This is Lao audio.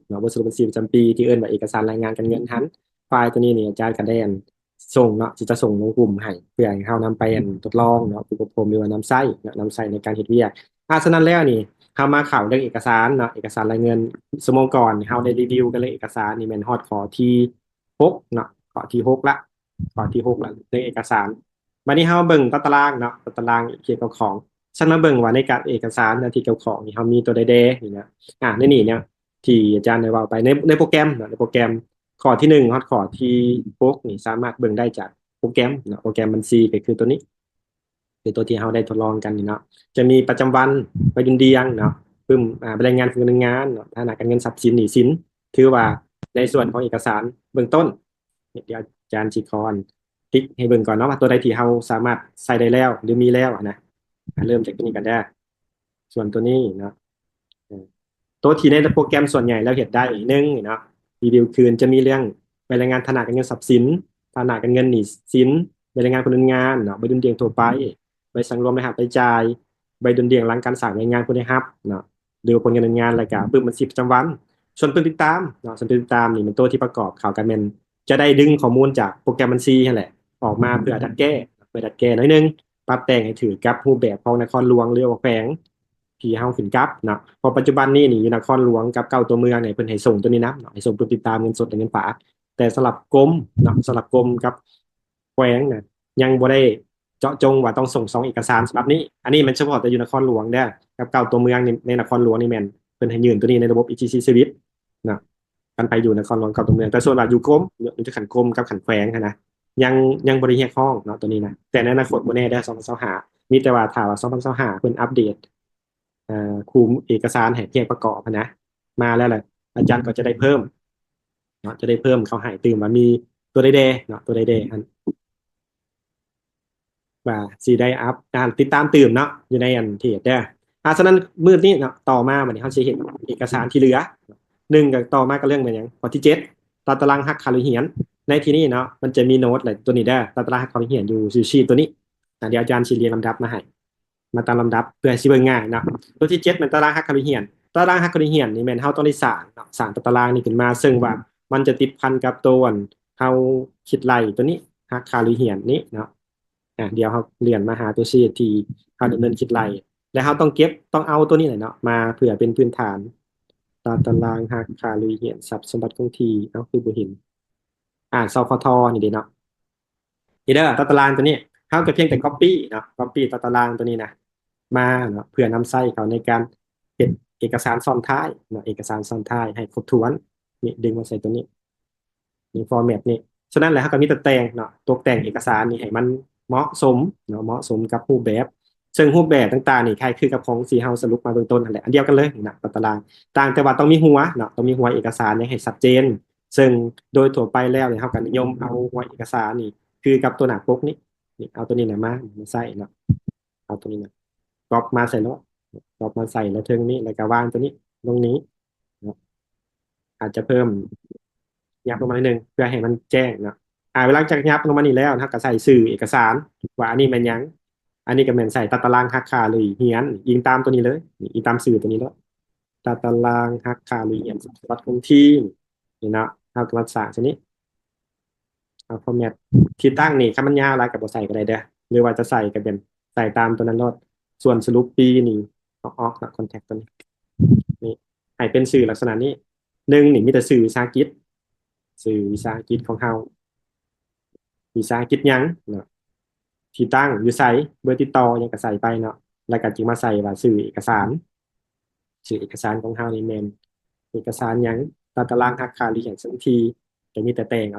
ເນາະ ບົດສະຫຼຸບບັນຊີປະຈຳປີ ທີ່ເອີ້ນວ່າເອກະສານລາຍງານການເງິນຫັ້ນ. ໄຟລ໌ໂຕນີ້ນີ້ອາຈານກໍໄດ້ ອັນ ສົ່ງເນາະ ຈະ ຈະສົ່ງລົງກຸ່ມໃຫ້ ເພື່ອໃຫ້ເຮົານຳໄປ ອັນ ທົດລອງເນາະ ຝຶກອົບຮົມ ຫຼືວ່ານຳໃຊ້ເນາະ ນຳໃຊ້ໃນການເຮັດວຽກ. ອາ ສະນັ້ນແລ້ວນີ້ ເຮົາມາເຂົ້າເລື່ອງເອກະສານເນາະ ເອກະສານລາຍເງິນ. ຊົ່ວໂມງກ່ອນເຮົາໄດ້ຣີວິວກັນເລື່ອງເອກະສານນີ້ ແມ່ນຮອດຂໍ້ທີຫົກເນາະ ຂໍ້ທີຫົກລະ ຂໍ້ທີຫົກລະ ເລື່ອງເອກະສານ. ບັດນີ້ເຮົາເບິ່ງຕາຕະລາງເນາະ ຕາຕະລາງຮຽບເຂົ້າຂອງ. ຊັ້ນມາເບິ່ງວ່າໃນການເອກະສານໜ້າທີ່ເຂົ້າຂອງນີ້ ເຮົາມີຕົວໃດແດ່ນີ້ນະ. ອາ ໃນນີ້ເນາະ ທີ່ອາຈານໄດ້ເວົ້າໄປ ໃນ ໃນໂປຣແກຣມເນາະ ໃນໂປຣແກຣມ ຂໍ້ທີໜຶ່ງຮອດຂໍ້ທີຫົກນີ້ ສາມາດເບິ່ງໄດ້ຈາກໂປຣແກຣມເນາະ ໂປຣແກຣມບັນຊີ ກໍຄືຕົວນີ້ ຄືຕົວທີ່ເຮົາໄດ້ທົດລອງກັນນີ້ເນາະ. ຈະມີປະຈຳວັນ, ໃບດຸ່ນດ່ຽງເນາະ, ປຶ້ມ ອາ ໃບລາຍງານຂອງໜ່ວຍງານເນາະ, ຖານະການເງິນ, ຊັບສິນ, ໜີ້ສິນ, ຖືວ່າໃນສ່ວນຂອງເອກະສານເບື້ອງຕົ້ນ. ດຽວອາຈານຊິຂໍ ອັນ ຕິກໃຫ້ເບິ່ງກ່ອນເນາະ ວ່າຕົວໃດທີ່ເຮົາສາມາດໃສ່ໄດ້ແລ້ວ ຫຼື ມີແລ້ວນະ. ອາ ເລີ່ມຈາກຕົວນີ້ກ່ອນເດີ້. ສ່ວນຕົວນີ້ເນາະ ເອີ ຕົວທີ່ໃນໂປຣແກຣມສ່ວນໃຫຍ່ແລ້ວເຮັດໄດ້ ໜຶ່ງເນາະ ຣີວິວຄືນ ຈະມີເລື່ອງໃບລາຍງານຖານະການເງິນຊັບສິນ, ຖານະການເງິນໜີ້ສິນ, ໃບລາຍງານຄົນງານເນາະ, ໃບດຸ່ນດ່ຽງທົ່ວໄປ, ໃບສັງລວມລາຍຮັບລາຍຈ່າຍ, ໃບດຸ່ນດ່ຽງຫຼັງການສ້າງລາຍງານຜູ້ໄດ້ຮັບເນາະ ຫຼືວ່າຜົນການດຳເນີນງານ ແລ້ວກະປຶ້ມບັນຊີປະຈຳວັນ. ສ່ວນປຶ້ມຕິດຕາມເນາະ ສ່ວນປຶ້ມຕິດຕາມນີ້ແມ່ນໂຕທີ່ປະກອບເຂົ້າກັນ ແມ່ນຈະໄດ້ດຶງຂໍ້ມູນຈາກໂປຣແກຣມບັນຊີຫັ້ນແຫຼະ ອອກມາເພື່ອດັດແກ້ ເພື່ອດັດແກ້ໜ້ອຍໜຶ່ງ ປັບແຕ່ງໃຫ້ຖືກກັບຮູບແບບຂອງນະຄອນຫຼວງ ຫຼືວ່າແຂວງທີ່ເຮົາຂຶ້ນກັບເນາະ. ເພາະປັດຈຸບັນນີ້ນີ້ຢູ່ນະຄອນຫຼວງກັບເກົ້າຕົວເມືອງນີ້ ເພິ່ນໃຫ້ສົ່ງຕົວນີ້ນຳເນາະ ໃຫ້ສົ່ງປຶ້ມຕິດຕາມເງິນສົດ ແລະ ເງິນຝາກ. ແຕ່ສຳລັບກົມເນາະ ສຳລັບກົມກັບແຂວງນະ ຍັງບໍ່ໄດ້ເຈາະຈົງວ່າຕ້ອງສົ່ງສອງເອກະສານສະບັບນີ້. ອັນນີ້ແມ່ນສະເພາະແຕ່ຢູ່ນະຄອນຫຼວງເດີ້ ກັບເກົ້າຕົວເມືອງນີ້. ໃນນະຄອນຫຼວງນີ້ແມ່ນເພິ່ນໃຫ້ຍື່ນຕົວນີ້ໃນລະບົບ ອີ ທີ ຊີ ເຊອຣ໌ວິສເນາະ ຄັນໃຜຢູ່ນະຄອນຫຼວງເກົ້າຕົວເມືອງ. ແຕ່ສ່ວນວ່າຢູ່ກົມ ຢູ່ຂັ້ນກົມກັບຂັ້ນແຂວງຫັ້ນນະ ຍັງ ຍັງບໍ່ໄດ້ຮຽກຮ້ອງເນາະ ຕົວນີ້ນະ. ແຕ່ໃນອະນາຄົດບໍ່ແນ່ເດີ້ ສອງພັນຊາວຫ້າ ມີແຕ່ວ່າຖ້າວ່າສອງພັນຊາວຫ້າເພິ່ນອັບເດດ ເອີ ຄູ່ເອກະສານໃຫ້ຮຽກປະກອບຫັ້ນນະ ມາແລ້ວລະ ອາຈານກໍຈະໄດ້ເພີ່ມເນາະ ຈະໄດ້ເພີ່ມເຂົ້າໃຫ້ຕື່ມວ່າມີຕົວໃດແດ່ເນາະ ຕົວໃດແດ່ຫັ້ນ ວ່າຊິໄດ້ອັບ ອ່າ ຕິດຕາມຕື່ມເນາະ ຢູ່ໃນອັນເທດເດີ້. ອາ ສະນັ້ນມື້ນີ້ເນາະ ຕໍ່ມາບັດນີ້ເຮົາຊິເຮັດເອກະສານທີ່ເຫຼືອ ໜຶ່ງ ກໍຕໍ່ມາກໍເລື່ອງແມ່ນຫຍັງ ຂໍ້ທີເຈັດ ຕາຕະລາງຫັກຄ່າເລີຍຮຽນ. ໃນທີ່ນີ້ເນາະ ມັນຈະມີໂນດ ແລະ ຕົວນີ້ເດີ້ ຕາຕະລາງຫັກຄ່າເລີຍຮຽນຢູ່ຊີດຕົວນີ້. ອາ ດຽວອາຈານຊິລຽງລຳດັບມາໃຫ້ ມາຕາມລຳດັບເພື່ອໃຫ້ຊິເບິ່ງງ່າຍເນາະ. ຕົວທີເຈັດແມ່ນຕາລາງຫັກຄ່າເລີຍຮຽນ. ຕາລາງຫັກຄ່າເລີຍຮຽນນີ້ແມ່ນເຮົາຕ້ອງໄດ້ສ້າງເນາະ ສ້າງຕາຕະລາງນີ້ຂຶ້ນມາ ເຊິ່ງວ່າມັນຈະຕິດພັນກັບໂຕ ອັນ ເຮົາຄິດໄລ່ຕົວນີ້ ຫັກຄ່າເລີຍຮຽນນີ້ເນາະ. ອາ ດຽວເຮົາເລື່ອນມາຫາຕົວຊີດທີ່ເຮົາດຳເນີນຄິດໄລ່ ແລະ ເຮົາຕ້ອງເກັບ ຕ້ອງເອົາຕົວນີ້ແຫຼະເນາະ ມາເພື່ອເປັນພື້ນຖານ. ຕາຕະລາງຫັກຄ່າເລີຍຮຽນຊັບສົມບັດຄົງທີ່ ເອົ້າ ຄືບໍ່ເຫັນ ອາ ສຄທ ນີ້ເດ້ເນາະ. ນີ້ເດີ ຕາຕະລາງຕົວນີ້ ເຮົາກໍພຽງແຕ່ກັອບປີ້ເນາະ ກັອບປີ້ຕາຕະລາງຕົວນີ້ນະ ມາເນາະ ເພື່ອນຳໃຊ້ເຂົ້າໃນການເຮັດເອກະສານຊ້ອນທ້າຍເນາະ ເອກະສານຊ້ອນທ້າຍໃຫ້ຄົບຖ້ວນ. ນີ້ ດຶງມາໃສ່ຕົວນີ້ ນີ້ ຟໍແມັດນີ້. ສະນັ້ນແຫຼະ ເຮົາກໍມີແຕ່ແຕ່ງເນາະ ຕົກແຕ່ງເອກະສານນີ້ໃຫ້ມັນເໝາະສົມເນາະ ເໝາະສົມກັບຮູບແບບ ເຊິ່ງຮູບແບບຕ່າງໆນີ້ຄ້າຍຄືກັບຂອງທີ່ເຮົາສະຫຼຸບມາເບື້ອງຕົ້ນຫັ້ນແຫຼະ ອັນດຽວກັນເລີຍນະ ຕາຕະລາງ. ຕ່າງແຕ່ວ່າຕ້ອງມີຫົວເນາະ ຕ້ອງມີຫົວເອກະສານໃຫ້ຊັດເຈນ. ເຊິ່ງໂດຍທົ່ວໄປແລ້ວນີ້ ເຮົາກໍນິຍົມເອົາຫົວເອກະສານນີ້ຄືກັບຕົວໜ້າປົກນີ້ ນີ້ ເອົາຕົວນີ້ນະມາ ມາໃສ່ເນາະ ເອົາຕົວນີ້ນະ ກັອບມາໃສ່ເນາະ ກັອບມາໃສ່ລະເທິງນີ້ ແລ້ວກໍວາງຕົວນີ້ລົງນີ້ເນາະ. ອາດຈະເພີ່ມ ຫຍັບລົງມາໜ້ອຍໜຶ່ງ ເພື່ອໃຫ້ມັນແຈ້ງເນາະ. ອາ ເວລາຈາກຫຍັບລົງມານີ້ແລ້ວ ເຮົາກໍໃສ່ຊື່ເອກະສານວ່າອັນນີ້ແມ່ນຫຍັງ. ອັນນີ້ກໍແມ່ນໃສ່ຕາຕະລາງຫັກຄ່າເລີຍຮຽນ ອີງຕາມຕົວນີ້ເລີຍ ອີງຕາມຊື່ຕົວນີ້ເລີຍ ຕາຕະລາງຫັກຄ່າເລີຍຮຽນສຳບັດຄົງທີ່ ນີ້ເນາະ. ເຮົາກໍມາສ້າງຊະນີ້ ເອົາຟໍແມັດ ທີ່ຕັ້ງນີ້ ຄັນມັນຍາວຫຼາຍກໍບໍ່ໃສ່ກໍໄດ້ເດີ້ ຫຼືວ່າຈະໃສ່ກໍເປັນໃສ່ຕາມຕົວນັ້ນໂລດ. ສ່ວນສະຫຼຸບປີນີ້ ເອົາອອກເນາະ ຄອນແທັກຕົວນີ້ ນີ້ ໃຫ້ເປັນຊື່ລັກສະນະນີ້ ໜຶ່ງ ນີ້ມີແຕ່ຊື່ວິສາຫະກິດ ຊື່ວິສາຫະກິດຂອງເຮົາ ວິສາຫະກິດຫຍັງເນາະ ທີ່ຕັ້ງຢູ່ໃສ ເບີຕິດຕໍ່ຫຍັງກໍໃສ່ໄປເນາະ ແລ້ວກໍຈຶ່ງມາໃສ່ວ່າຊື່ເອກະສານ ຊື່ເອກະສານຂອງເຮົານີ້ແມ່ນເອກະສານຫຍັງ ຕາຕະລາງຫັກຄ່າເລີຍຮຽນສັກທີ ກໍມີແຕ່ແຕ່ງເອົາ